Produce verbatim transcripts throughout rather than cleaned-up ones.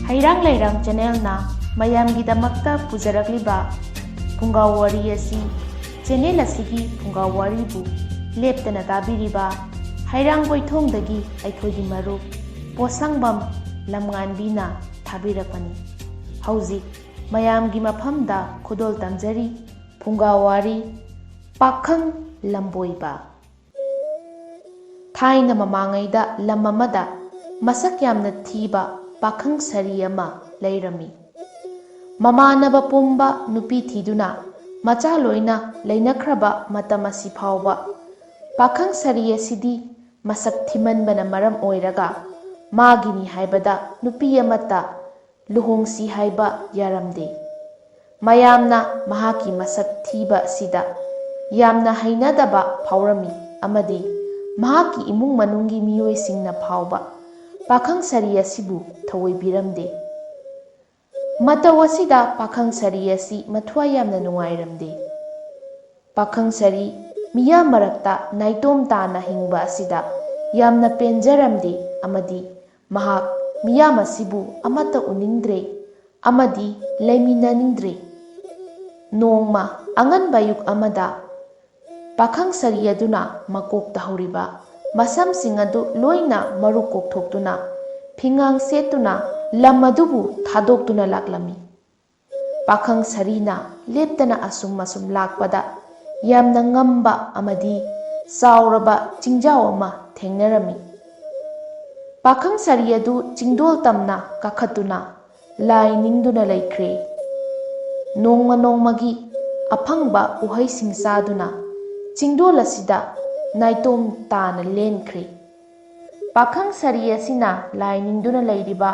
ꯍꯩꯔꯥꯡ ꯂꯩꯔꯥꯡ ꯆꯦꯅꯦꯜꯅ ꯃꯌꯥꯝꯒꯤꯗꯃꯛꯇ ꯄꯨꯖꯔꯛꯂꯤꯕ ꯐꯨꯡꯒꯥ ꯋꯥꯔꯤ ꯑꯁꯤ, ꯆꯦꯅꯦꯜ ꯑꯁꯤꯒꯤ ꯐꯨꯡꯒꯥ ꯋꯥꯔꯤꯕꯨ ꯂꯦꯞꯇꯅ ꯇꯥꯕꯤꯔꯤꯕ ꯍꯩꯔꯥꯡ ꯀꯣꯏꯊꯣꯡꯗꯒꯤ ꯑꯩꯈꯣꯏꯒꯤ ꯃꯔꯨꯞ ꯄꯣꯠꯁꯪꯕꯝ ꯂꯝꯉꯥꯟꯕꯤꯅ ꯊꯥꯕꯤꯔꯛꯄꯅꯤ꯫ ꯍꯧꯖꯤꯛ ꯃꯌꯥꯝꯒꯤ ꯃꯐꯝꯗ ꯈꯨꯗꯣꯜ ꯇꯝꯖꯔꯤ ꯐꯨꯡꯒꯥ ꯋꯥꯔꯤ ꯄꯥꯈꯪ ꯂꯝꯕꯣꯏꯕ꯫ ꯊꯥꯏꯅ ꯃꯃꯥꯡꯉꯩꯗ ꯂꯝ ꯑꯃꯗ ꯃꯁꯛ ꯌꯥꯝꯅ ꯊꯤꯕ ꯄꯥꯈꯪ ꯁꯥꯔꯤ ꯑꯃ ꯂꯩꯔꯝꯃꯤ꯫ ꯃꯃꯥꯟꯅꯕ ꯄꯨꯝꯕ ꯅꯨꯄꯤ ꯊꯤꯗꯨꯅ ꯃꯆꯥ ꯂꯣꯏꯅ ꯂꯩꯅꯈ꯭ꯔꯕ ꯃꯇꯝ ꯑꯁꯤ ꯐꯥꯎꯕ ꯄꯥꯈꯪ ꯁꯥꯔꯤ ꯑꯁꯤꯗꯤ ꯃꯁꯛ ꯊꯤꯃꯟꯕꯅ ꯃꯔꯝ ꯑꯣꯏꯔꯒ ꯃꯥꯒꯤꯅꯤ ꯍꯥꯏꯕꯗ ꯅꯨꯄꯤ ꯑꯃꯠꯇ ꯂꯨꯍꯣꯡꯁꯤ ꯍꯥꯏꯕ ꯌꯥꯔꯝꯗꯦ꯫ ꯃꯌꯥꯝꯅ ꯃꯍꯥꯛꯀꯤ ꯃꯁꯛ ꯊꯤꯕ ꯑꯁꯤꯗ ꯌꯥꯝꯅ ꯍꯩꯅꯗꯕ ꯐꯥꯎꯔꯝꯃꯤ ꯑꯃꯗꯤ ꯃꯍꯥꯛꯀꯤ ꯏꯃꯨꯡ ꯃꯅꯨꯡꯒꯤ ꯃꯤꯑꯣꯏꯁꯤꯡꯅ ꯐꯥꯎꯕ ꯄꯥꯈꯪ ꯁꯥꯔꯤ ꯑꯁꯤꯕꯨ ꯊꯑꯣꯏꯕꯤꯔꯝꯗꯦ꯫ ꯃꯇꯧ ꯑꯁꯤꯗ ꯄꯥꯈꯪ ꯁꯥꯔꯤ ꯑꯁꯤ ꯃꯊ꯭ꯋꯥꯏ ꯌꯥꯝꯅ ꯅꯨꯡꯉꯥꯏꯔꯝꯗꯦ꯫ ꯄꯥꯈꯪ ꯁꯥꯔꯤ ꯃꯤꯌꯥꯝ ꯃꯔꯛꯇ ꯅꯥꯏꯇꯣꯝ ꯇꯥꯅ ꯍꯤꯡꯕ ꯑꯁꯤꯗ ꯌꯥꯝꯅ ꯄꯦꯟꯖꯔꯝꯗꯦ ꯑꯃꯗꯤ ꯃꯍꯥꯛ ꯃꯤꯌꯥꯝ ꯑꯁꯤꯕꯨ ꯑꯃꯠꯇ ꯎꯅꯤꯡꯗ꯭ꯔꯦ ꯑꯃꯗꯤ ꯂꯩꯃꯤꯟꯅꯅꯤꯡꯗ꯭ꯔꯦ꯫ ꯅꯣꯡꯃ ꯑꯉꯟꯕ ꯑꯌꯨꯛ ꯑꯃꯗ ꯄꯥꯈꯪ ꯁꯥꯔꯤ ꯑꯗꯨꯅ ꯃꯀꯣꯛꯇ ꯍꯧꯔꯤꯕ ꯃꯁꯝꯁꯤꯡ ꯑꯗꯨ ꯂꯣꯏꯅ ꯃꯔꯨ ꯀꯣꯛꯊꯣꯛꯇꯨꯅ ꯐꯤꯉꯥꯡ ꯁꯦꯠꯇꯨꯅ ꯂꯝ ꯑꯗꯨꯕꯨ ꯊꯥꯗꯣꯛꯇꯨꯅ ꯂꯥꯛꯂꯝꯃꯤ꯫ ꯄꯥꯈꯪ ꯁꯥꯔꯤꯅ ꯂꯦꯞꯇꯅ ꯑꯁꯨꯝ ꯑꯁꯨꯝ ꯂꯥꯛꯄꯗ ꯌꯥꯝꯅ ꯉꯝꯕ ꯑꯃꯗꯤ ꯆꯥꯎꯔꯕ ꯆꯤꯡꯖꯥꯎ ꯑꯃ ꯊꯦꯡꯅꯔꯝꯃꯤ꯫ ꯄꯥꯈꯪ ꯁꯥꯔꯤ ꯑꯗꯨ ꯆꯤꯡꯗꯣꯜ ꯇꯝꯅ ꯀꯥꯈꯠꯇꯨꯅ ꯂꯥꯏ ꯅꯤꯡꯗꯨꯅ ꯂꯩꯈ꯭ꯔꯦ꯫ ꯅꯣꯡꯃ ꯅꯣꯡꯃꯒꯤ ꯑꯐꯪꯕ ꯎꯍꯩꯁꯤꯡ ꯆꯥꯗꯨꯅ ꯆꯤꯡꯗꯣꯜ ꯑꯁꯤꯗ ꯅꯥꯏꯇꯣꯝ ꯇꯥꯅ ꯂꯦꯟꯈ꯭ꯔꯦ꯫ ꯄꯥꯈꯪ ꯁꯥꯔꯤ ꯑꯁꯤꯅ ꯂꯥꯏ ꯅꯤꯡꯗꯨꯅ ꯂꯩꯔꯤꯕ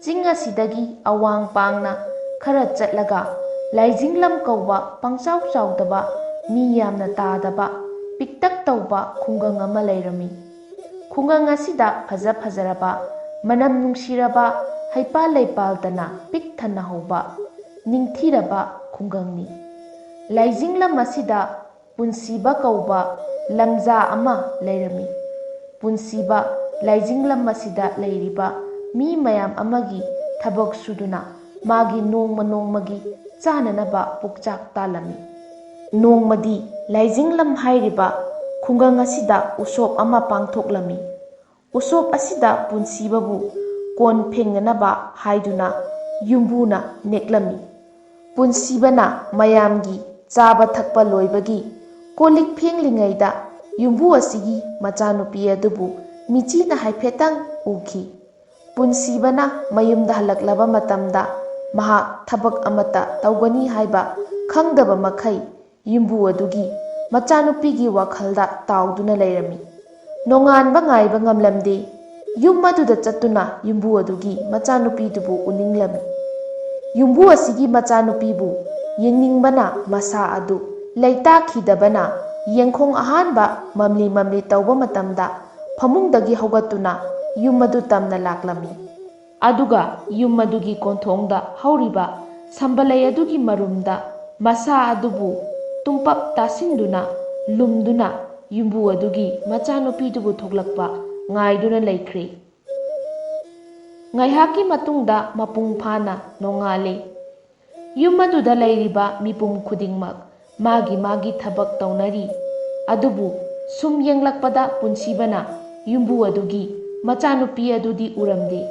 ꯆꯤꯡ ꯑꯁꯤꯗꯒꯤ ꯑꯋꯥꯡ ꯄꯥꯡꯅ ꯈꯔ ꯆꯠꯂꯒ ꯂꯥꯏꯖꯤꯡꯂꯝ ꯀꯧꯕ ꯄꯪꯆꯥꯎ ꯆꯥꯎꯗꯕ, ꯃꯤ ꯌꯥꯝꯅ ꯇꯥꯗꯕ, ꯄꯤꯛꯇꯛ ꯇꯧꯕ ꯈꯨꯡꯒꯪ ꯑꯃ ꯂꯩꯔꯝꯃꯤ꯫ ꯈꯨꯡꯒꯪ ꯑꯁꯤꯗ ꯐꯖ ꯐꯖꯔꯕ, ꯃꯅꯝ ꯅꯨꯡꯁꯤꯔꯕ, ꯍꯩꯄꯥꯜ ꯂꯩꯄꯥꯜꯇꯅ ꯄꯤꯛ ꯊꯟꯅ ꯍꯧꯕ ꯅꯤꯡꯊꯤꯔꯕ ꯈꯨꯡꯒꯪꯅꯤ꯫ ꯂꯥꯏꯖꯤꯡꯂꯝ ꯑꯁꯤꯗ ꯄꯨꯟꯁꯤꯕ ꯀꯧꯕ ꯂꯝꯖꯥ ꯑꯃ ꯂꯩꯔꯝꯃꯤ꯫ ꯄꯨꯟꯁꯤꯕ ꯂꯥꯏꯖꯤꯡꯂꯝ ꯑꯁꯤꯗ ꯂꯩꯔꯤꯕ ꯃꯤ ꯃꯌꯥꯝ ꯑꯃꯒꯤ ꯊꯕꯛ ꯁꯨꯗꯨꯅ ꯃꯥꯒꯤ ꯅꯣꯡꯃ ꯅꯣꯡꯃꯒꯤ ꯆꯥꯅꯅꯕ ꯄꯨꯛꯆꯥꯛ ꯇꯥꯜꯂꯝꯃꯤ꯫ ꯅꯣꯡꯃꯗꯤ ꯂꯥꯏꯖꯤꯡꯂꯝ ꯍꯥꯏꯔꯤꯕ ꯈꯨꯡꯒꯪ ꯑꯁꯤꯗ ꯎꯁꯣꯞ ꯑꯃ ꯄꯥꯡꯊꯣꯛꯂꯝꯃꯤ꯫ ꯎꯁꯣꯞ ꯑꯁꯤꯗ ꯄꯨꯟꯁꯤꯕꯕꯨ ꯀꯣꯟ ꯐꯦꯡꯅꯅꯕ ꯍꯥꯏꯗꯨꯅ ꯌꯨꯝꯕꯨꯅ ꯅꯦꯛꯂꯝꯃꯤ꯫ ꯄꯨꯟꯁꯤꯕꯅ ꯃꯌꯥꯝꯒꯤ ꯆꯥꯕ ꯊꯛꯄ ꯂꯣꯏꯕꯒꯤ ꯀꯣꯜ ꯂꯤꯛ ꯐꯦꯡꯂꯤꯉꯩꯗ ꯌꯨꯝꯕꯨ ꯑꯁꯤꯒꯤ ꯃꯆꯥꯅꯨꯄꯤ ꯑꯗꯨꯕꯨ ꯃꯤꯆꯤꯅ ꯍꯥꯏꯐꯦꯠꯇꯪ ꯎꯈꯤ꯫ ꯄꯨꯟꯁꯤꯕꯅ ꯃꯌꯨꯝꯗ ꯍꯜꯂꯛꯂꯕ ꯃꯇꯝꯗ ꯃꯍꯥꯛ ꯊꯕꯛ ꯑꯃꯠꯇ ꯇꯧꯒꯅꯤ ꯍꯥꯏꯕ ꯈꯪꯗꯕ ꯃꯈꯩ ꯌꯨꯝꯕꯨ ꯑꯗꯨꯒꯤ ꯃꯆꯥꯅꯨꯄꯤꯒꯤ ꯋꯥꯈꯜꯗ ꯇꯥꯎꯗꯨꯅ ꯂꯩꯔꯝꯃꯤ꯫ ꯅꯣꯡꯉꯥꯟꯕ ꯉꯥꯏꯕ ꯉꯝꯂꯝꯗꯦ꯫ ꯌꯨꯝ ꯑꯗꯨꯗ ꯆꯠꯇꯨꯅ ꯌꯨꯝꯕꯨ ꯑꯗꯨꯒꯤ ꯃꯆꯥꯅꯨꯄꯤꯗꯨꯕꯨ ꯎꯅꯤꯡꯂꯝꯃꯤ꯫ ꯌꯨꯝꯕꯨ ꯑꯁꯤꯒꯤ ꯃꯆꯥꯅꯨꯄꯤꯕꯨ ꯌꯦꯡꯅꯤꯡꯕꯅ ꯃꯁꯥ ꯑꯗꯨ ꯂꯩꯇꯥꯈꯤꯗꯕꯅ ꯌꯦꯡꯈꯣꯡ ꯑꯍꯥꯟꯕ ꯃꯝꯂꯤ ꯃꯝꯂꯤ ꯇꯧꯕ ꯃꯇꯝꯗ ꯐꯃꯨꯡꯗꯒꯤ ꯍꯧꯒꯠꯇꯨꯅ ꯌꯨꯝ ꯑꯗꯨ ꯇꯝꯅ ꯂꯥꯛꯂꯝꯃꯤ꯫ ꯑꯗꯨꯒ ꯌꯨꯝ ꯑꯗꯨꯒꯤ ꯀꯣꯟꯊꯣꯡꯗ ꯍꯧꯔꯤꯕ ꯁꯝꯕꯂꯩ ꯑꯗꯨꯒꯤ ꯃꯔꯨꯝꯗ ꯃꯁꯥ ꯑꯗꯨꯕꯨ ꯇꯨꯝꯄꯞ ꯇꯥꯁꯤꯟꯗꯨꯅ ꯂꯨꯝꯗꯨꯅ ꯌꯨꯝꯕꯨ ꯑꯗꯨꯒꯤ ꯃꯆꯥꯅꯨꯄꯤꯗꯨꯕꯨ ꯊꯣꯛꯂꯛꯄ ꯉꯥꯏꯗꯨꯅ ꯂꯩꯈ꯭ꯔꯦ꯫ ꯉꯥꯏꯍꯥꯛꯀꯤ ꯃꯇꯨꯡꯗ ꯃꯄꯨꯡ ꯐꯥꯅ ꯅꯣꯡꯉꯥꯜꯂꯦ꯫ ꯌꯨꯝ ꯑꯗꯨꯗ ꯂꯩꯔꯤꯕ ꯃꯤꯄꯨꯝ ꯈꯨꯗꯤꯡꯃꯛ ꯃꯥꯒꯤ ꯃꯥꯒꯤ ꯊꯕꯛ ꯇꯧꯅꯔꯤ꯫ ꯑꯗꯨꯕꯨ ꯁꯨꯝ ꯌꯦꯡꯂꯛꯄꯗ ꯄꯨꯟꯁꯤꯕꯅ ꯌꯨꯝꯕꯨ ꯑꯗꯨꯒꯤ ꯃꯆꯥꯅꯨꯄꯤ ꯑꯗꯨꯗꯤ ꯎꯔꯝꯗꯦ꯫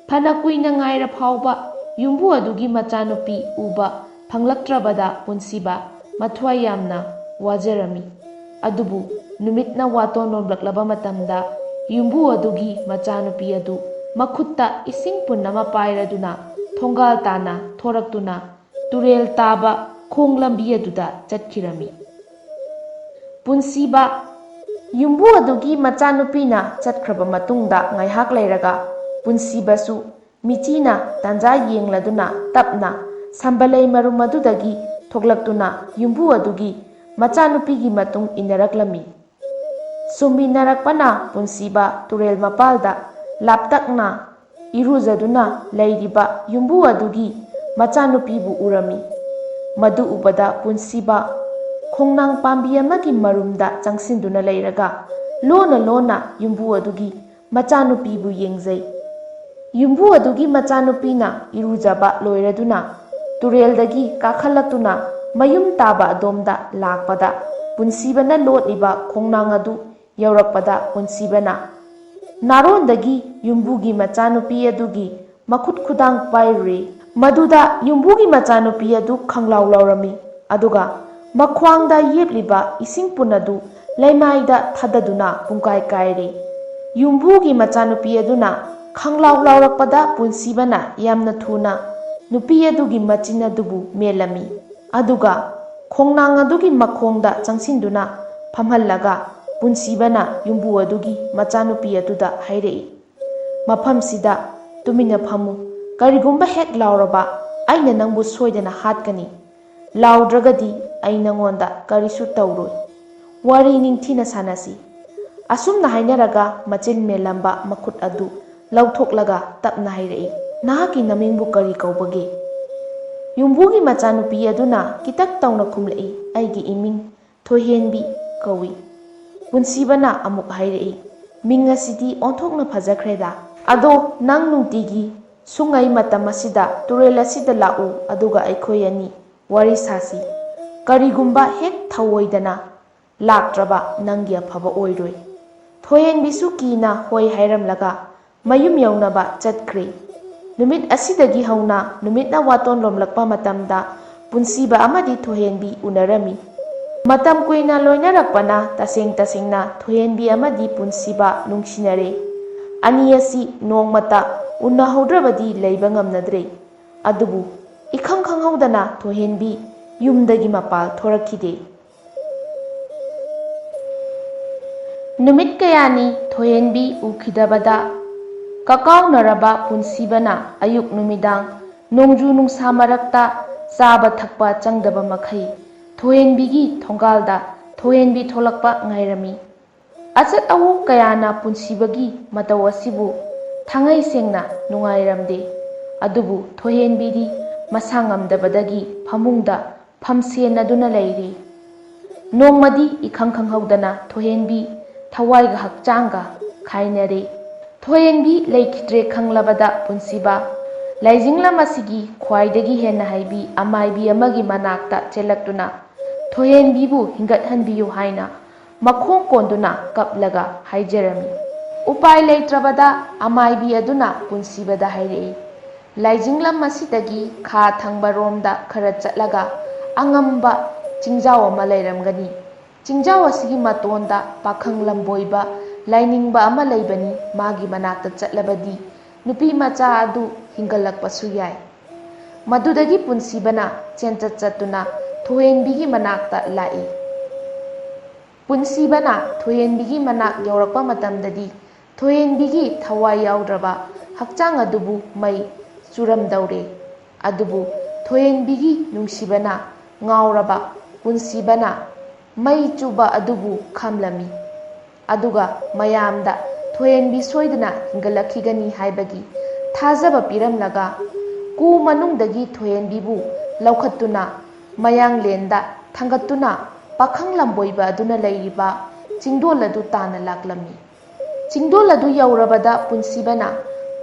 ꯐꯅ ꯀꯨꯏꯅ ꯉꯥꯏꯔ ꯐꯥꯎꯕ ꯌꯨꯝꯕꯨ ꯑꯗꯨꯒꯤ ꯃꯆꯥꯅꯨꯄꯤ ꯎꯕ ꯐꯪꯂꯛꯇ꯭ꯔꯕꯗ ꯄꯨꯟꯁꯤꯕ ꯃꯊ꯭ꯋꯥꯏ ꯌꯥꯝꯅ ꯋꯥꯖꯔꯝꯃꯤ꯫ ꯑꯗꯨꯕꯨ ꯅꯨꯃꯤꯠꯅ ꯋꯥꯇꯣꯟ ꯅꯣꯝꯂꯛꯂꯕ ꯃꯇꯝꯗ ꯌꯨꯝꯕꯨ ꯑꯗꯨꯒꯤ ꯃꯆꯥꯅꯨꯄꯤ ꯑꯗꯨ ꯃꯈꯨꯠꯇ ꯏꯁꯤꯡ ꯄꯨꯟ ꯑꯃ ꯄꯥꯏꯔꯗꯨꯅ ꯊꯣꯡꯒꯥꯜ ꯇꯥꯅ ꯊꯣꯔꯛꯇꯨꯅ ꯇꯨꯔꯦꯜ ꯇꯥꯕ ꯈꯣꯡ ꯂꯝꯕꯤ ꯑꯗꯨꯗ ꯆꯠꯈꯤꯔꯝꯃꯤ꯫ ꯄꯨꯟꯁꯤꯕ ꯌꯨꯝꯕꯨ ꯑꯗꯨꯒꯤ ꯃꯆꯥꯅꯨꯄꯤꯅ ꯆꯠꯈ꯭ꯔꯕ ꯃꯇꯨꯡꯗ ꯉꯥꯏꯍꯥꯛ ꯂꯩꯔꯒ ꯄꯨꯟꯁꯤꯕꯁꯨ ꯃꯤꯆꯤꯅ ꯇꯥꯟꯖꯥ ꯌꯦꯡꯂꯗꯨꯅ ꯇꯞꯅ ꯁꯝꯕꯂꯩ ꯃꯔꯨꯝ ꯑꯗꯨꯗꯒꯤ ꯊꯣꯛꯂꯛꯇꯨꯅ ꯌꯨꯝꯕꯨ ꯑꯗꯨꯒꯤ ꯃꯆꯥꯅꯨꯄꯤꯒꯤ ꯃꯇꯨꯡ ꯏꯟꯅꯔꯛꯂꯝꯃꯤ꯫ ꯁꯨꯝ ꯏꯟꯅꯔꯛꯄꯅ ꯄꯨꯟꯁꯤꯕ ꯇꯨꯔꯦꯜ ꯃꯄꯥꯜꯗ ꯂꯥꯞꯇꯛꯅ ꯏꯔꯨꯖꯗꯨꯅ ꯂꯩꯔꯤꯕ ꯌꯨꯝꯕꯨ ꯑꯗꯨꯒꯤ ꯃꯆꯥꯅꯨꯄꯤꯕꯨ ꯎꯔꯝꯃꯤ꯫ ꯃꯗꯨ ꯎꯕꯗ ꯄꯨꯟꯁꯤꯕ ꯈꯣꯡꯅꯥꯡ ꯄꯥꯝꯕꯤ ꯑꯃꯒꯤ ꯃꯔꯨꯝꯗ ꯆꯪꯁꯤꯟꯗꯨꯅ ꯂꯩꯔꯒ ꯂꯣꯟꯅ ꯂꯣꯟꯅ ꯌꯨꯝꯕꯨ ꯑꯗꯨꯒꯤ ꯃꯆꯥꯅꯨꯄꯤꯕꯨ ꯌꯦꯡꯖꯩ꯫ ꯌꯨꯝꯕꯨ ꯑꯗꯨꯒꯤ ꯃꯆꯥꯅꯨꯄꯤꯅ ꯏꯔꯨꯖꯕ ꯂꯣꯏꯔꯗꯨꯅ ꯇꯨꯔꯦꯜꯗꯒꯤ ꯀꯥꯈꯠꯂꯛꯇꯨꯅ ꯃꯌꯨꯝ ꯇꯥꯕ ꯑꯗꯣꯝꯗ ꯂꯥꯛꯄꯗ, ꯄꯨꯟꯁꯤꯕꯅ ꯂꯣꯠꯂꯤꯕ ꯈꯣꯡꯅꯥꯡ ꯑꯗꯨ ꯌꯧꯔꯛꯄꯗ, ꯄꯨꯟꯁꯤꯕꯅ ꯅꯥꯔꯣꯟꯗꯒꯤ ꯌꯨꯝꯕꯨꯒꯤ ꯃꯆꯥꯅꯨꯄꯤ ꯑꯗꯨꯒꯤ ꯃꯈꯨꯠ ꯈꯨꯗꯥꯡ ꯄꯥꯏꯔꯨꯔꯦ꯫ ꯃꯗꯨꯗ ꯌꯨꯝꯕꯨꯒꯤ ꯃꯆꯥꯅꯨꯄꯤ ꯑꯗꯨ ꯈꯪꯂꯥꯎ ꯂꯥꯎꯔꯝꯃꯤ, ꯑꯗꯨꯒ ꯃꯈ꯭ꯋꯥꯡꯗ ꯌꯦꯞꯂꯤꯕ ꯏꯁꯤꯡ ꯄꯨꯟ ꯑꯗꯨ ꯂꯩꯃꯥꯏꯗ ꯊꯥꯗꯗꯨꯅ ꯄꯨꯡꯀꯥꯏ ꯀꯥꯏꯔꯦ꯫ ꯌꯨꯝꯕꯨꯒꯤ ꯃꯆꯥꯅꯨꯄꯤ ꯑꯗꯨꯅ ꯈꯪꯂꯥꯎ ꯂꯥꯎꯔꯛꯄꯗ, ꯄꯨꯟꯁꯤꯕꯅ ꯌꯥꯝꯅ ꯊꯨꯅ ꯅꯨꯄꯤ ꯑꯗꯨꯒꯤ ꯃꯆꯤꯟ ꯑꯗꯨꯕꯨ ꯃꯦꯜꯂꯝꯃꯤ, ꯑꯗꯨꯒ ꯈꯣꯡꯅꯥꯡ ꯑꯗꯨꯒꯤ ꯃꯈꯣꯡꯗ ꯆꯪꯁꯤꯟꯗꯨꯅ ꯐꯝꯍꯜꯂꯒ, ꯄꯨꯟꯁꯤꯕꯅ ꯌꯨꯝꯕꯨ ꯑꯗꯨꯒꯤ ꯃꯆꯥꯅꯨꯄꯤ ꯑꯗꯨꯗ ꯍꯥꯏꯔꯛꯏ, "ꯃꯐꯝꯁꯤꯗ ꯇꯨꯃꯤꯟꯅ ꯐꯝꯃꯨ꯫ ꯀꯔꯤꯒꯨꯝꯕ ꯍꯦꯛ ꯂꯥꯎꯔꯕ, ꯑꯩꯅ ꯅꯪꯕꯨ ꯁꯣꯏꯗꯅ ꯍꯥꯠꯀꯅꯤ꯫ ꯂꯥꯎꯗ꯭ꯔꯒꯗꯤ ꯑꯩ ꯅꯪꯉꯣꯟꯗ ꯀꯔꯤꯁꯨ ꯇꯧꯔꯣꯏ꯫ ꯋꯥꯔꯤ ꯅꯤꯡꯊꯤꯅ ꯁꯥꯟꯅꯁꯤ꯫" ꯑꯁꯨꯝꯅ ꯍꯥꯏꯅꯔꯒ, ꯃꯆꯤꯟ ꯃꯦꯜꯂꯝꯕ ꯃꯈꯨꯠ ꯑꯗꯨ ꯂꯧꯊꯣꯛꯂꯒ ꯇꯞꯅ ꯍꯥꯏꯔꯛꯏ, "ꯅꯍꯥꯛꯀꯤ ꯅꯃꯤꯡꯕꯨ ꯀꯔꯤ ꯀꯧꯕꯒꯦ?" ꯌꯨꯝꯕꯨꯒꯤ ꯃꯆꯥꯅꯨꯄꯤ ꯑꯗꯨꯅ ꯀꯤꯇꯛ ꯇꯧꯅ ꯈꯨꯝꯂꯛꯏ, "ꯑꯩꯒꯤ ꯏꯃꯤꯡ ꯊꯣꯏꯍꯦꯟꯕꯤ ꯀꯧꯏ꯫" ꯄꯨꯟꯁꯤꯕꯅ ꯑꯃꯨꯛ ꯍꯥꯏꯔꯛꯏ, "ꯃꯤꯡ ꯑꯁꯤꯗꯤ ꯑꯣꯟꯊꯣꯛꯅ ꯐꯖꯈ꯭ꯔꯦꯗ꯫ ꯑꯗꯣ ꯅꯪ ꯅꯨꯡꯇꯤꯒꯤ ꯁꯨꯡꯉꯩ ꯃꯇꯝ ꯑꯁꯤꯗ ꯇꯨꯔꯦꯜ ꯑꯁꯤꯗ ꯂꯥꯛꯎ, ꯑꯗꯨꯒ ꯑꯩꯈꯣꯏ ꯑꯅꯤ ꯋꯥꯔꯤ ꯁꯥꯁꯤ꯫ ꯀꯔꯤꯒꯨꯝꯕ ꯍꯦꯛ ꯊꯧꯑꯣꯏꯗꯅ ꯂꯥꯛꯇ꯭ꯔꯕ, ꯅꯪꯒꯤ ꯑꯐꯕ ꯑꯣꯏꯔꯣꯏ꯫" ꯊꯣꯏꯍꯦꯟꯕꯤꯁꯨ ꯀꯤꯅ ꯍꯣꯏ ꯍꯥꯏꯔꯝꯂꯒ ꯃꯌꯨꯝ ꯌꯧꯅꯕ ꯆꯠꯈ꯭ꯔꯦ꯫ ꯅꯨꯃꯤꯠ ꯑꯁꯤꯗꯒꯤ ꯍꯧꯅ ꯅꯨꯃꯤꯠꯅ ꯋꯥꯇꯣꯟ ꯂꯣꯝꯂꯛꯄ ꯃꯇꯝꯗ, ꯄꯨꯟꯁꯤꯕ ꯑꯃꯗꯤ ꯊꯣꯏꯍꯦꯟꯕꯤ ꯎꯅꯔꯝꯃꯤ꯫ ꯃꯇꯝ ꯀꯨꯏꯅ ꯂꯣꯏꯅꯔꯛꯄꯅ ꯇꯁꯦꯡ ꯇꯁꯦꯡꯅ ꯊꯣꯏꯍꯦꯟꯕꯤ ꯑꯃꯗꯤ ꯄꯨꯟꯁꯤꯕ ꯅꯨꯡꯁꯤꯅꯔꯦ꯫ ꯑꯅꯤ ꯑꯁꯤ ꯅꯣꯡꯃꯇ ꯎꯅꯍꯧꯗ꯭ꯔꯕꯗꯤ ꯂꯩꯕ ꯉꯝꯅꯗ꯭ꯔꯦ꯫ ꯑꯗꯨꯕꯨ ꯏꯈꯪ ꯈꯪꯍꯧꯗꯅ ꯊꯣꯏꯍꯦꯟꯕꯤ ꯌꯨꯝꯗꯒꯤ ꯃꯄꯥꯜ ꯊꯣꯔꯛꯈꯤꯗꯦ꯫ ꯅꯨꯃꯤꯠ ꯀꯌꯥꯅꯤ ꯊꯣꯏꯍꯦꯟꯕꯤ ꯎꯈꯤꯗꯕꯗ ꯀꯀꯥꯎꯅꯔꯕ ꯄꯨꯟꯁꯤꯕꯅ ꯑꯌꯨꯛ ꯅꯨꯃꯤꯗꯥꯡ ꯅꯣꯡꯖꯨ ꯅꯨꯡꯁꯥ ꯃꯔꯛꯇ ꯆꯥꯕ ꯊꯛꯄ ꯆꯪꯗꯕ ꯃꯈꯩ ꯊꯣꯏꯍꯦꯟꯕꯤꯒꯤ ꯊꯣꯡꯒꯥꯜꯗ ꯊꯣꯏꯍꯦꯟꯕꯤ ꯊꯣꯛꯂꯛꯄ ꯉꯥꯏꯔꯝꯃꯤ꯫ ꯑꯆꯠ ꯑꯋꯣꯡ ꯀꯌꯥꯅ ꯄꯨꯟꯁꯤꯕꯒꯤ ꯃꯇꯧ ꯑꯁꯤꯕꯨ ꯊꯥꯉꯩ ꯁꯦꯡꯅ ꯅꯨꯡꯉꯥꯏꯔꯝꯗꯦ꯫ ꯑꯗꯨꯕꯨ ꯊꯣꯏꯍꯦꯟꯕꯤꯗꯤ ꯃꯁꯥ ꯉꯝꯗꯕꯗꯒꯤ ꯐꯃꯨꯡꯗ ꯐꯝꯁꯦꯟꯅꯗꯨꯅ ꯂꯩꯔꯤ꯫ ꯅꯣꯡꯃꯗꯤ ꯏꯈꯪ ꯈꯪꯍꯧꯗꯅ ꯊꯣꯏꯍꯦꯟꯕꯤ ꯊꯋꯥꯏꯒ ꯍꯛꯆꯥꯡꯒ ꯈꯥꯏꯅꯔꯦ꯫ ꯊꯣꯏꯍꯦꯟꯕꯤ ꯂꯩꯈꯤꯗ꯭ꯔꯦ ꯈꯪꯂꯕꯗ ꯄꯨꯟꯁꯤꯕ ꯂꯥꯏꯖꯤꯡꯂꯝ ꯑꯁꯤꯒꯤ ꯈ꯭ꯋꯥꯏꯗꯒꯤ ꯍꯦꯟꯅ ꯍꯩꯕꯤ ꯑꯃꯥꯏꯕꯤ ꯑꯃꯒꯤ ꯃꯅꯥꯛꯇ ꯆꯦꯜꯂꯛꯇꯨꯅ, "ꯊꯣꯏꯍꯦꯟꯕꯤꯕꯨ ꯍꯤꯡꯒꯠꯍꯟꯕꯤꯌꯨ" ꯍꯥꯏꯅ ꯃꯈꯣꯡ ꯀꯣꯟꯗꯨꯅ ꯀꯞꯂꯒ ꯍꯥꯏꯖꯔꯝꯃꯤ꯫ ꯎꯄꯥꯏ ꯂꯩꯇ꯭ꯔꯕꯗ ꯑꯃꯥꯏꯕꯤ ꯑꯗꯨꯅ ꯄꯨꯟꯁꯤꯕꯗ ꯍꯥꯏꯔꯛꯏ, "ꯂꯥꯏꯖꯤꯡꯂꯝ ꯑꯁꯤꯗꯒꯤ ꯈꯥ ꯊꯪꯕ ꯔꯣꯝꯗ ꯈꯔ ꯆꯠꯂꯒ ꯑꯉꯝꯕ ꯆꯤꯡꯖꯥꯎ ꯑꯃ ꯂꯩꯔꯝꯒꯅꯤ꯫ ꯆꯤꯡꯖꯥꯎ ꯑꯁꯤꯒꯤ ꯃꯇꯣꯟꯗ ꯄꯥꯈꯪ ꯂꯝꯕꯣꯏꯕ ꯂꯥꯏꯅꯤꯡꯕ ꯑꯃ ꯂꯩꯕꯅꯤ, ꯃꯥꯒꯤ ꯃꯅꯥꯛꯇ ꯆꯠꯂꯕꯗꯤ ꯅꯨꯄꯤ ꯃꯆꯥ ꯑꯗꯨ ꯍꯤꯡꯒꯠꯂꯛꯄꯁꯨ ꯌꯥꯏ"꯫ ꯃꯗꯨꯗꯒꯤ ꯄꯨꯟꯁꯤꯕꯅ ꯆꯦꯟꯆꯠ ꯆꯠꯇꯨꯅ ꯊꯣꯏꯍꯦꯟꯕꯤꯒꯤ ꯃꯅꯥꯛꯇ ꯂꯥꯛꯏ꯫ ꯄꯨꯟꯁꯤꯕꯅ ꯊꯣꯏꯍꯦꯟꯕꯤꯒꯤ ꯃꯅꯥꯛ ꯌꯧꯔꯛꯄ ꯃꯇꯝꯗꯗꯤ ꯊꯣꯏꯍꯦꯟꯕꯤꯒꯤ ꯊꯋꯥꯏ ꯌꯥꯎꯗ꯭ꯔꯕ ꯍꯛꯆꯥꯡ ꯑꯗꯨꯕꯨ ꯃꯩ ꯆꯨꯔꯝꯗꯧꯔꯦ꯫ ꯑꯗꯨꯕꯨ ꯊꯣꯏꯍꯦꯟꯕꯤꯒꯤ ꯅꯨꯡꯁꯤꯕꯅ ꯉꯥꯎꯔꯕ ꯄꯨꯟꯁꯤꯕꯅ ꯃꯩ ꯆꯨꯕ ꯑꯗꯨꯕꯨ ꯈꯥꯝꯂꯝꯃꯤ꯫ ꯑꯗꯨꯒ ꯃꯌꯥꯝꯗ ꯊꯣꯏꯍꯦꯟꯕꯤ ꯁꯣꯏꯗꯅ ꯍꯤꯡꯒꯠꯂꯛꯈꯤꯒꯅꯤ ꯍꯥꯏꯕꯒꯤ ꯊꯥꯖꯕ ꯄꯤꯔꯝꯂꯒ, ꯀꯨ ꯃꯅꯨꯡꯗꯒꯤ ꯊꯣꯏꯍꯦꯟꯕꯤꯕꯨ ꯂꯧꯈꯠꯇꯨꯅ ꯃꯌꯥꯡꯂꯦꯟꯗ ꯊꯥꯡꯒꯠꯇꯨꯅ ꯄꯥꯈꯪ ꯂꯝꯕꯣꯏꯕ ꯑꯗꯨꯅ ꯂꯩꯔꯤꯕ ꯆꯤꯡꯗꯣꯜ ꯑꯗꯨ ꯇꯥꯟꯅ ꯂꯥꯛꯂꯝꯃꯤ꯫ ꯆꯤꯡꯗꯣꯜ ꯑꯗꯨ ꯌꯧꯔꯕꯗ ꯄꯨꯟꯁꯤꯕꯅ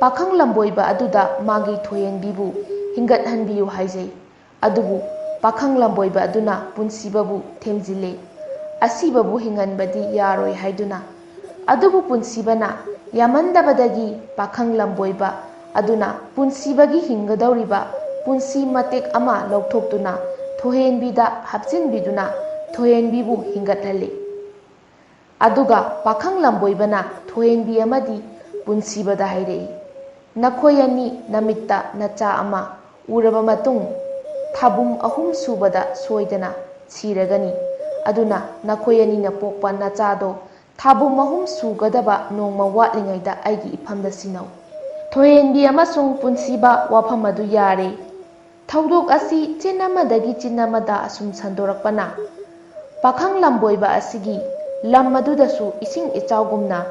ꯄꯥꯈꯪ ꯂꯝꯕꯣꯏꯕ ꯑꯗꯨꯗ ꯃꯥꯒꯤ ꯊꯣꯏꯍꯦꯟꯕꯤꯕꯨ ꯍꯤꯡꯒꯠꯍꯟꯕꯤꯌꯨ ꯍꯥꯏꯖꯩ꯫ ꯑꯗꯨꯕꯨ ꯄꯥꯈꯪ ꯂꯝꯕꯣꯏꯕ ꯑꯗꯨꯅ ꯄꯨꯟꯁꯤꯕꯕꯨ ꯊꯦꯝꯖꯤꯜꯂꯤ, ꯑꯁꯤꯕꯕꯨ ꯍꯤꯡꯍꯟꯕꯗꯤ ꯌꯥꯔꯣꯏ ꯍꯥꯏꯗꯨꯅ꯫ ꯑꯗꯨꯕꯨ ꯄꯨꯟꯁꯤꯕꯅ ꯌꯥꯃꯟꯗꯕꯗꯒꯤ ꯄꯥꯈꯪ ꯂꯝꯕꯣꯏꯕ ꯑꯗꯨꯅ ꯄꯨꯟꯁꯤꯕꯒꯤ ꯍꯤꯡꯒꯗꯧꯔꯤꯕ ꯄꯨꯟꯁꯤ ꯃꯇꯦꯛ ꯑꯃ ꯂꯧꯊꯣꯛꯇꯨꯅ ꯊꯣꯏꯍꯦꯟꯕꯤꯗ ꯍꯥꯞꯆꯤꯟꯕꯤꯗꯨꯅ ꯊꯣꯏꯍꯦꯟꯕꯤꯕꯨ ꯍꯤꯡꯒꯠꯍꯜꯂꯤ꯫ ꯑꯗꯨꯒ ꯄꯥꯈꯪ ꯂꯝꯕꯣꯏꯕꯅ ꯊꯣꯏꯍꯦꯟꯕꯤ ꯑꯃꯗꯤ ꯄꯨꯟꯁꯤꯕꯗ ꯍꯥꯏꯔꯛꯏ, "ꯅꯈꯣꯏ ꯑꯅꯤ ꯅꯃꯤꯠꯇ ꯅꯆꯥ ꯑꯃ ꯎꯔꯕ ꯃꯇꯨꯡ ꯊꯥꯕꯨꯝ ꯑꯍꯨꯝ ꯁꯨꯕꯗ ꯁꯣꯏꯗꯅ ꯁꯤꯔꯒꯅꯤ꯫ ꯑꯗꯨꯅ ꯅꯈꯣꯏ ꯑꯅꯤꯅ ꯄꯣꯛꯄ ꯅꯆꯥꯗꯣ ꯊꯥꯕꯨꯝ ꯑꯍꯨꯝ ꯁꯨꯒꯗꯕ ꯅꯣꯡꯃ ꯋꯥꯠꯂꯤꯉꯩꯗ ꯑꯩꯒꯤ ꯏꯐꯝꯗ ꯁꯤꯟꯅꯧ"꯫ ꯊꯣꯏꯍꯦꯟꯕꯤ ꯑꯃꯁꯨꯡ ꯄꯨꯟꯁꯤꯕ ꯋꯥꯐꯝ ꯑꯗꯨ ꯌꯥꯔꯦ꯫ ꯊꯧꯗꯣꯛ ꯑꯁꯤ ꯆꯤꯟ ꯑꯃꯗꯒꯤ ꯆꯤꯟ ꯑꯃꯗ ꯑꯁꯨꯝ ꯁꯟꯗꯣꯔꯛꯄꯅ ꯄꯥꯈꯪ ꯂꯝꯕꯣꯏꯕ ꯑꯁꯤꯒꯤ ꯂꯝ ꯑꯗꯨꯗꯁꯨ ꯏꯁꯤꯡ ꯏꯆꯥꯎꯒꯨꯝꯅ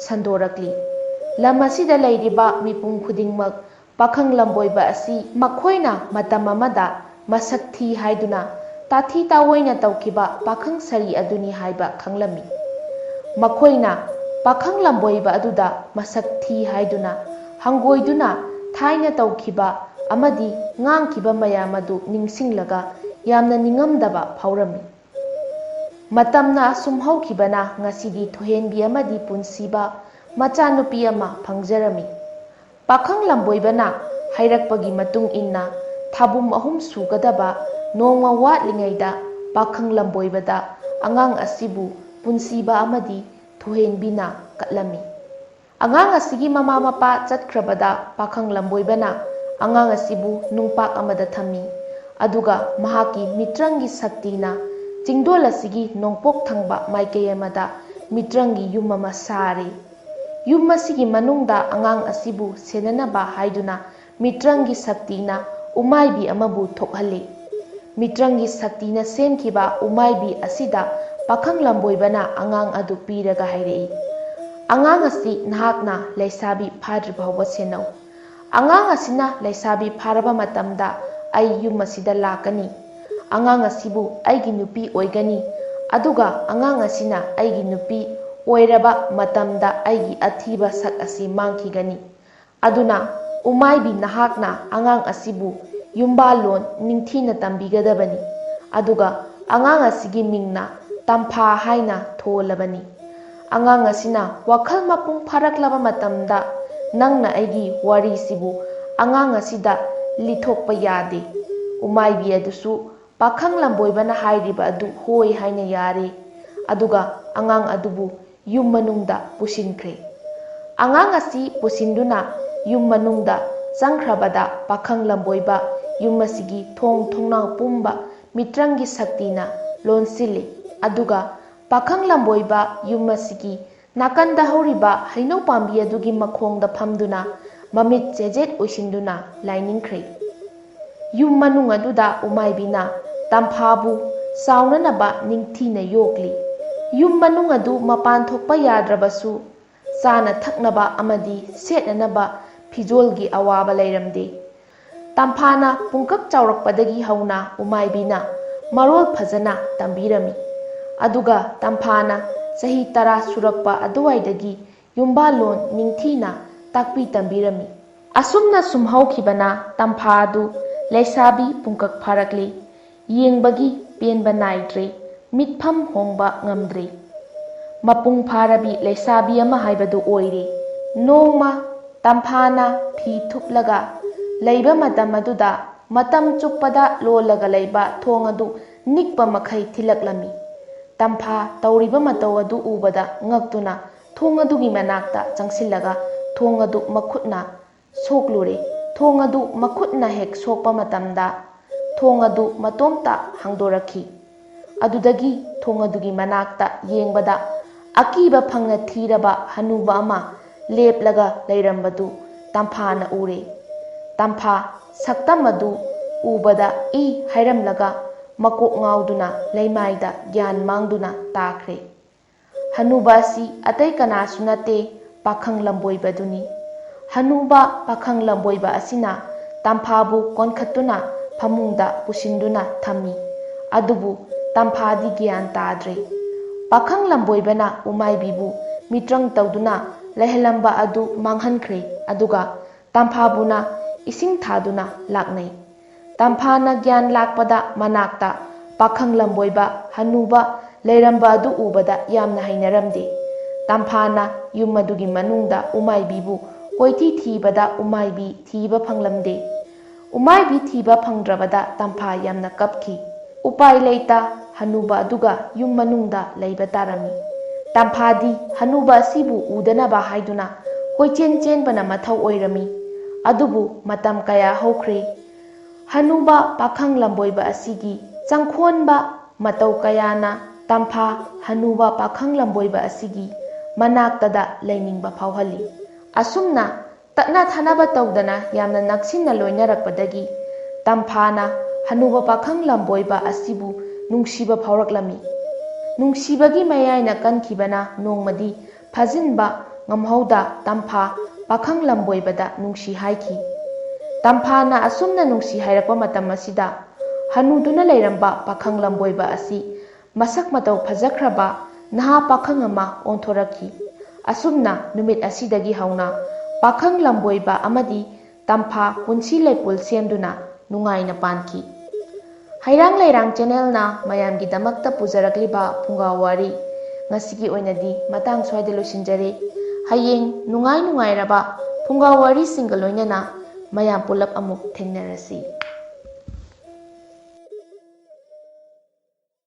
ꯁꯟꯗꯣꯔꯛꯂꯤ꯫ ꯂꯝ ꯑꯁꯤꯗ ꯂꯩꯔꯤꯕ ꯃꯤꯄꯨꯝ ꯈꯨꯗꯤꯡꯃꯛ ꯄꯥꯈꯪ ꯂꯝꯕꯣꯏꯕ ꯑꯁꯤ ꯃꯈꯣꯏꯅ ꯃꯇꯝ ꯑꯃꯗ ꯃꯁꯛ ꯊꯤ ꯍꯥꯏꯗꯨꯅ ꯇꯥꯊꯤ ꯇꯥꯑꯣꯏꯅ ꯇꯧꯈꯤꯕ ꯄꯥꯈꯪ ꯁꯥꯔꯤ ꯑꯗꯨꯅꯤ ꯍꯥꯏꯕ ꯈꯪꯂꯝꯃꯤ꯫ ꯃꯈꯣꯏꯅ ꯄꯥꯈꯪ ꯂꯝꯕꯣꯏꯕ ꯑꯗꯨꯗ ꯃꯁꯛ ꯊꯤ ꯍꯥꯏꯗꯨꯅ ꯍꯪꯒꯣꯏꯗꯨꯅ ꯊꯥꯏꯅ ꯇꯧꯈꯤꯕ ꯑꯃꯗꯤ ꯉꯥꯡꯈꯤꯕ ꯃꯌꯥꯝ ꯑꯗꯨ ꯅꯤꯡꯁꯤꯡꯂꯒ ꯌꯥꯝꯅ ꯅꯤꯡꯉꯝꯗꯕ ꯐꯥꯎꯔꯝꯃꯤ꯫ ꯃꯇꯝꯅ ꯑꯁꯨꯝ ꯍꯧꯈꯤꯕꯅ ꯉꯁꯤꯗꯤ ꯊꯣꯏꯍꯦꯟꯕꯤ ꯑꯃꯗꯤ ꯄꯨꯟꯁꯤꯕ ꯃꯆꯥꯅꯨꯄꯤ ꯑꯃ ꯐꯪꯖꯔꯝꯃꯤ꯫ ꯄꯥꯈꯪ ꯂꯝꯕꯣꯏꯕꯅ ꯍꯥꯏꯔꯛꯄꯒꯤ ꯃꯇꯨꯡ ꯏꯟꯅ ꯊꯥꯕꯨꯝ ꯑꯍꯨꯝ ꯁꯨꯒꯗꯕ ꯅꯣꯡꯃ ꯋꯥꯠꯂꯤꯉꯩꯗ ꯄꯥꯈꯪ ꯂꯝꯕꯣꯏꯕꯗ ꯑꯉꯥꯡ ꯑꯁꯤꯕꯨ ꯄꯨꯟꯁꯤꯕ ꯑꯃꯗꯤ ꯊꯣꯏꯍꯦꯟꯕꯤꯅ ꯀꯠꯂꯝꯃꯤ꯫ ꯑꯉꯥꯡ ꯑꯁꯤꯒꯤ ꯃꯃꯥ ꯃꯄꯥ ꯆꯠꯈ꯭ꯔꯕꯗ ꯄꯥꯈꯪ ꯂꯝꯕꯣꯏꯕꯅ ꯑꯉꯥꯡ ꯑꯁꯤꯕꯨ ꯅꯨꯡꯄꯥꯛ ꯑꯃꯗ ꯊꯝꯃꯤ꯫ ꯑꯗꯨꯒ ꯃꯍꯥꯛꯀꯤ ꯃꯤꯇ꯭ꯔꯪꯒꯤ ꯁꯛꯇꯤꯅ ꯆꯤꯡꯗꯣꯜ ꯑꯁꯤꯒꯤ ꯅꯣꯡꯄꯣꯛ ꯊꯪꯕ ꯃꯥꯏꯀꯩ ꯑꯃꯗ ꯃꯤꯇ꯭ꯔꯪꯒꯤ ꯌꯨꯝ ꯑꯃ ꯁꯥꯔꯤ꯫ ꯌꯨꯝ ꯑꯁꯤꯒꯤ ꯃꯅꯨꯡꯗ ꯑꯉꯥꯡ ꯑꯁꯤꯕꯨ ꯁꯦꯟꯅꯅꯕ ꯍꯥꯏꯗꯨꯅ ꯃꯤꯇ꯭ꯔꯪꯒꯤ ꯁꯛꯇꯤꯅ ꯎꯃꯥꯏꯕꯤ ꯑꯃꯕꯨ ꯊꯣꯛꯍꯜꯂꯤ꯫ ꯃꯤꯇ꯭ꯔꯪꯒꯤ ꯁꯛꯇꯤꯅ ꯁꯦꯝꯈꯤꯕ ꯎꯃꯥꯏꯕꯤ ꯑꯁꯤꯗ ꯄꯥꯈꯪ ꯂꯝꯕꯣꯏꯕꯅ ꯑꯉꯥꯡ ꯑꯗꯨ ꯄꯤꯔꯒ ꯍꯥꯏꯔꯛꯏ, "ꯑꯉꯥꯡ ꯑꯁꯤ ꯅꯍꯥꯛꯅ ꯂꯩꯁꯥꯕꯤ ꯐꯥꯗ꯭ꯔꯤ ꯐꯥꯎꯕ ꯁꯦꯟꯅꯧ꯫ ꯑꯉꯥꯡ ꯑꯁꯤꯅ ꯂꯩꯁꯥꯕꯤ ꯐꯥꯔꯕ ꯃꯇꯝꯗ ꯑꯩ ꯌꯨꯝ ꯑꯁꯤꯗ ꯂꯥꯛꯀꯅꯤ꯫ ꯑꯉꯥꯡ ꯑꯁꯤꯕꯨ ꯑꯩꯒꯤ ꯅꯨꯄꯤ ꯑꯣꯏꯒꯅꯤ, ꯑꯗꯨꯒ ꯑꯉꯥꯡ ꯑꯁꯤꯅ ꯑꯩꯒꯤ ꯅꯨꯄꯤ ꯑꯣꯏꯔꯕ ꯃꯇꯝꯗ ꯑꯩꯒꯤ ꯑꯊꯤꯕ ꯁꯛ ꯑꯁꯤ ꯃꯥꯡꯈꯤꯒꯅꯤ꯫ ꯑꯗꯨꯅ ꯎꯃꯥꯏꯕꯤ ꯅꯍꯥꯛꯅ ꯑꯉꯥꯡ ꯑꯁꯤꯕꯨ ꯌꯨꯝꯕꯥꯜꯂꯣꯟ ꯅꯤꯡꯊꯤꯅ ꯇꯝꯕꯤꯒꯗꯕꯅꯤ꯫ ꯑꯗꯨꯒ ꯑꯉꯥꯡ ꯑꯁꯤꯒꯤ ꯃꯤꯡꯅ ꯇꯝꯐꯥ ꯍꯥꯏꯅ ꯊꯣꯜꯂꯕꯅꯤ꯫ ꯑꯉꯥꯡ ꯑꯁꯤꯅ ꯋꯥꯈꯜ ꯃꯄꯨꯡ ꯐꯥꯔꯛꯂꯕ ꯃꯇꯝꯗ ꯅꯪꯅ ꯑꯩꯒꯤ ꯋꯥꯔꯤꯁꯤꯕꯨ ꯑꯉꯥꯡ ꯑꯁꯤꯗ ꯂꯤꯊꯣꯛꯄ ꯌꯥꯗꯦ꯫" ꯎꯃꯥꯏꯕꯤ ꯑꯗꯨꯁꯨ ꯄꯥꯈꯪ ꯂꯝꯕꯣꯏꯕꯅ ꯍꯥꯏꯔꯤꯕ ꯑꯗꯨ ꯍꯣꯏ ꯍꯥꯏꯅ ꯌꯥꯔꯦ꯫ ꯑꯗꯨꯒ ꯑꯉꯥꯡ ꯑꯗꯨꯕꯨ ꯌꯨꯝ ꯃꯅꯨꯡꯗ ꯄꯨꯁꯤꯟꯈ꯭ꯔꯦ꯫ ꯑꯉꯥꯡ ꯑꯁꯤ ꯄꯨꯁꯤꯟꯗꯨꯅ ꯌꯨꯝ ꯃꯅꯨꯡꯗ ꯆꯪꯈ꯭ꯔꯕꯗ ꯄꯥꯈꯪ ꯂꯝꯕꯣꯏꯕ ꯌꯨꯝ ꯑꯁꯤꯒꯤ ꯊꯣꯡ ꯊꯣꯡꯅꯥꯎ ꯄꯨꯝꯕ ꯃꯤꯇ꯭ꯔꯪꯒꯤ ꯁꯛꯇꯤꯅ ꯂꯣꯟꯁꯤꯜꯂꯤ꯫ ꯑꯗꯨꯒ ꯄꯥꯈꯪ ꯂꯝꯕꯣꯏꯕ ꯌꯨꯝ ꯑꯁꯤꯒꯤ ꯅꯥꯀꯟꯗ ꯍꯧꯔꯤꯕ ꯍꯩꯅꯧ ꯄꯥꯝꯕꯤ ꯑꯗꯨꯒꯤ ꯃꯈꯣꯡꯗ ꯐꯝꯗꯨꯅ ꯃꯃꯤꯠ ꯆꯦꯖꯦꯠ ꯎꯏꯁꯤꯟꯗꯨꯅ ꯂꯥꯏꯅꯤꯡꯈ꯭ꯔꯦ꯫ ꯌꯨꯝ ꯃꯅꯨꯡ ꯑꯗꯨꯗ ꯎꯃꯥꯏꯕꯤꯅ ꯇꯝꯐꯥꯕꯨ ꯆꯥꯎꯅꯅꯕ ꯅꯤꯡꯊꯤꯅ ꯌꯣꯛꯂꯤ꯫ ꯌꯨꯝ ꯃꯅꯨꯡ ꯑꯗꯨ ꯃꯄꯥꯟ ꯊꯣꯛꯄ ꯌꯥꯗ꯭ꯔꯕꯁꯨ ꯆꯥꯅ ꯊꯛꯅꯕ ꯑꯃꯗꯤ ꯁꯦꯠꯅꯅꯕ ꯐꯤꯖꯣꯜꯒꯤ ꯑꯋꯥꯕ ꯂꯩꯔꯝꯗꯦ꯫ ꯇꯝꯐꯥꯅ ꯄꯨꯡꯀꯛ ꯆꯥꯎꯔꯛꯄꯗꯒꯤ ꯍꯧꯅ ꯎꯃꯥꯏꯕꯤꯅ ꯃꯔꯣꯜ ꯐꯖꯅ ꯇꯝꯕꯤꯔꯝꯃꯤ꯫ ꯑꯗꯨꯒ ꯇꯝꯐꯥꯅ ꯆꯍꯤ ꯇꯔꯥ ꯁꯨꯔꯛꯄ ꯑꯗꯨꯋꯥꯏꯗꯒꯤ ꯌꯨꯝꯕꯥꯜꯂꯣꯟ ꯅꯤꯡꯊꯤꯅ ꯇꯥꯛꯄꯤ ꯇꯝꯕꯤꯔꯝꯃꯤ꯫ ꯑꯁꯨꯝꯅ ꯁꯨꯝ ꯍꯧꯈꯤꯕꯅ ꯇꯝꯐꯥ ꯑꯗꯨ ꯂꯩꯁꯥꯕꯤ ꯄꯨꯡꯀꯛ ꯐꯥꯔꯛꯂꯤ꯫ ꯌꯦꯡꯕꯒꯤ ꯄꯦꯟꯕ ꯅꯥꯏꯗ꯭ꯔꯦ꯫ ꯃꯤꯠꯐꯝ ꯍꯣꯡꯕ ꯉꯝꯗ꯭ꯔꯦ꯫ ꯃꯄꯨꯡ ꯐꯥꯔꯕꯤ ꯂꯩꯁꯥꯕꯤ ꯑꯃ ꯍꯥꯏꯕꯗꯨ ꯑꯣꯏꯔꯦ꯫ ꯅꯣꯡꯃ ꯇꯝꯐꯥꯅ ꯐꯤ ꯊꯨꯞꯂꯒ ꯂꯩꯕ ꯃꯇꯝ ꯑꯗꯨꯗ ꯃꯇꯝ ꯆꯨꯞꯄꯗ ꯂꯣꯜꯂꯒ ꯂꯩꯕ ꯊꯣꯡ ꯑꯗꯨ ꯅꯤꯛꯄ ꯃꯈꯩ ꯊꯤꯜꯂꯛꯂꯝꯃꯤ꯫ ꯇꯝꯐꯥ ꯇꯧꯔꯤꯕ ꯃꯇꯧ ꯑꯗꯨ ꯎꯕꯗ ꯉꯛꯇꯨꯅ ꯊꯣꯡ ꯑꯗꯨꯒꯤ ꯃꯅꯥꯛꯇ ꯆꯪꯁꯤꯜꯂꯒ ꯊꯣꯡ ꯑꯗꯨ ꯃꯈꯨꯠꯅ ꯁꯣꯛꯂꯨꯔꯦ꯫ ꯊꯣꯡ ꯑꯗꯨ ꯃꯈꯨꯠꯅ ꯍꯦꯛ ꯁꯣꯛꯄ ꯃꯇꯝꯗ ꯊꯣꯡ ꯑꯗꯨ ꯃꯇꯣꯝꯇ ꯍꯥꯡꯗꯣꯔꯛꯈꯤ꯫ ꯑꯗꯨꯗꯒꯤ ꯊꯣꯡ ꯑꯗꯨꯒꯤ ꯃꯅꯥꯛꯇ ꯌꯦꯡꯕꯗ ꯑꯀꯤꯕ ꯐꯪꯅ ꯊꯤꯔꯕ ꯍꯅꯨꯕ ꯑꯃ ꯂꯦꯞꯂꯒ ꯂꯩꯔꯝꯕꯗꯨ ꯇꯝꯐꯥꯅ ꯎꯔꯦ꯫ ꯇꯝꯐꯥ ꯁꯛꯇꯝ ꯑꯗꯨ ꯎꯕꯗ ꯏ ꯍꯥꯏꯔꯝꯂꯒ ꯃꯀꯣꯛ ꯉꯥꯎꯗꯨꯅ ꯂꯩꯃꯥꯏꯗ ꯒ꯭ꯌꯥꯟ ꯃꯥꯡꯗꯨꯅ ꯇꯥꯈ꯭ꯔꯦ꯫ ꯍꯅꯨꯕ ꯑꯁꯤ ꯑꯇꯩ ꯀꯅꯥꯁꯨ ꯅꯠꯇꯦ, ꯄꯥꯈꯪ ꯂꯝꯕꯣꯏꯕꯗꯨꯅꯤ꯫ ꯍꯅꯨꯕ ꯄꯥꯈꯪ ꯂꯝꯕꯣꯏꯕ ꯑꯁꯤꯅ ꯇꯝꯐꯥꯕꯨ ꯀꯣꯟꯈꯠꯇꯨꯅ ꯐꯃꯨꯡꯗ ꯄꯨꯁꯤꯟꯗꯨꯅ ꯊꯝꯃꯤ꯫ ꯑꯗꯨꯕꯨ ꯇꯝꯐꯥꯗꯤ ꯒ꯭ꯌꯥꯟ ꯇꯥꯗ꯭ꯔꯦ꯫ ꯄꯥꯈꯪ ꯂꯝꯕꯣꯏꯕꯅ ꯎꯃꯥꯏꯕꯤꯕꯨ ꯃꯤꯇ꯭ꯔꯪ ꯇꯧꯗꯨꯅ ꯂꯩꯍꯜꯂꯝꯕ ꯑꯗꯨ ꯃꯥꯡꯍꯟꯈ꯭ꯔꯦ꯫ ꯑꯗꯨꯒ ꯇꯝꯐꯥꯕꯨꯅ ꯏꯁꯤꯡ ꯊꯥꯗꯨꯅ ꯂꯥꯛꯅꯩ꯫ ꯇꯝꯐꯥꯅ ꯒ꯭ꯌꯥꯟ ꯂꯥꯛꯄꯗ ꯃꯅꯥꯛꯇ ꯄꯥꯈꯪ ꯂꯝꯕꯣꯏꯕ ꯍꯅꯨꯕ ꯂꯩꯔꯝꯕ ꯑꯗꯨ ꯎꯕꯗ ꯌꯥꯝꯅ ꯍꯩꯅꯔꯝꯗꯦ꯫ ꯇꯝꯐꯥꯅ ꯌꯨꯝ ꯑꯗꯨꯒꯤ ꯃꯅꯨꯡꯗ ꯎꯃꯥꯏꯕꯤꯕꯨ ꯀꯣꯏꯊꯤ ꯊꯤꯕꯗ ꯎꯃꯥꯏꯕꯤ ꯊꯤꯕ ꯐꯪꯂꯝꯗꯦ꯫ ꯎꯃꯥꯏꯕꯤ ꯊꯤꯕ ꯐꯪꯗ꯭ꯔꯕꯗ ꯇꯝꯐꯥ ꯌꯥꯝꯅ ꯀꯞꯈꯤ꯫ ꯎꯄꯥꯏ ꯂꯩꯇ ꯍꯅꯨꯕ ꯑꯗꯨꯒ ꯌꯨꯝ ꯃꯅꯨꯡꯗ ꯂꯩꯕ ꯇꯥꯔꯝꯃꯤ꯫ ꯇꯝꯐꯥꯗꯤ ꯍꯅꯨꯕ ꯑꯁꯤꯕꯨ ꯎꯗꯅꯕ ꯍꯥꯏꯗꯨꯅ ꯀꯣꯏꯆꯦꯟ ꯆꯦꯟꯕꯅ ꯃꯊꯧ ꯑꯣꯏꯔꯝꯃꯤ꯫ ꯑꯗꯨꯕꯨ ꯃꯇꯝ ꯀꯌꯥ ꯍꯧꯈ꯭ꯔꯦ꯫ ꯍꯅꯨꯕ ꯄꯥꯈꯪ ꯂꯝꯕꯣꯏꯕ ꯑꯁꯤꯒꯤ ꯆꯪꯈꯣꯟꯕ ꯃꯇꯧ ꯀꯌꯥꯅ ꯇꯝꯐꯥ ꯍꯅꯨꯕ ꯄꯥꯈꯪ ꯂꯝꯕꯣꯏꯕ ꯑꯁꯤꯒꯤ ꯃꯅꯥꯛꯇꯗ ꯂꯩꯅꯤꯡꯕ ꯐꯥꯎꯍꯜꯂꯤ꯫ ꯑꯁꯨꯝꯅ ꯇꯠꯅ ꯊꯥꯅꯕ ꯇꯧꯗꯅ ꯌꯥꯝꯅ ꯅꯛꯁꯤꯟꯅ ꯂꯣꯏꯅꯔꯛꯄꯗꯒꯤ ꯇꯝꯐꯥꯅ ꯍꯅꯨꯕ ꯄꯥꯈꯪ ꯂꯝꯕꯣꯏꯕ ꯑꯁꯤꯕꯨ ꯅꯨꯡꯁꯤꯕ ꯐꯥꯎꯔꯛꯂꯝꯃꯤ꯫ ꯅꯨꯡꯁꯤꯕꯒꯤ ꯃꯌꯥꯏꯅ ꯀꯟꯈꯤꯕꯅ ꯅꯣꯡꯃꯗꯤ ꯐꯥꯖꯤꯟꯕ ꯉꯝꯍꯧꯗ ꯇꯝꯐꯥ ꯄꯥꯈꯪ ꯂꯝꯕꯣꯏꯕꯗ ꯅꯨꯡꯁꯤ ꯍꯥꯏꯈꯤ꯫ ꯇꯝꯐꯥꯅ ꯑꯁꯨꯝꯅ ꯅꯨꯡꯁꯤ ꯍꯥꯏꯔꯛꯄ ꯃꯇꯝ ꯑꯁꯤꯗ ꯍꯅꯨꯗꯨꯅ ꯂꯩꯔꯝꯕ ꯄꯥꯈꯪ ꯂꯝꯕꯣꯏꯕ ꯑꯁꯤ ꯃꯁꯛ ꯃꯇꯧ ꯐꯖꯈ꯭ꯔꯕ ꯅꯍꯥ ꯄꯥꯈꯪ ꯑꯃ ꯑꯣꯟꯊꯣꯔꯛꯈꯤ꯫ ꯑꯁꯨꯝꯅ ꯅꯨꯃꯤꯠ ꯑꯁꯤꯗꯒꯤ ꯍꯧꯅ ꯄꯥꯈꯪ ꯂꯝꯕꯣꯏꯕ ꯑꯃꯗꯤ ꯇꯝꯐꯥ ꯄꯨꯟꯁꯤ ꯂꯩꯄꯨꯜ ꯁꯦꯝꯗꯨꯅ ꯅꯨꯡꯉꯥꯏꯅ ꯄꯥꯟꯈꯤ꯫ ꯍꯩꯔꯥꯡ ꯂꯩꯔꯥꯡ ꯆꯦꯅꯦꯜꯅ ꯃꯌꯥꯝꯒꯤꯗꯃꯛꯇ ꯄꯨꯖꯔꯛꯂꯤꯕ ꯐꯨꯡꯒꯥ ꯋꯥꯔꯤ ꯉꯁꯤꯒꯤ ꯑꯣꯏꯅꯗꯤ ꯃꯇꯥꯡ ꯁ꯭ꯋꯥꯏꯗ ꯂꯣꯏꯁꯤꯟꯖꯔꯦ꯫ ꯍꯌꯦꯡ ꯅꯨꯡꯉꯥꯏ ꯅꯨꯡꯉꯥꯏꯔꯕ ꯐꯨꯡꯒꯥ ꯋꯥꯔꯤꯁꯤꯡꯒ ꯂꯣꯏꯅꯅ ꯃꯌꯥꯝ ꯄꯨꯂꯞ ꯑꯃꯨꯛ ꯊꯦꯡꯅꯔꯁꯤ꯫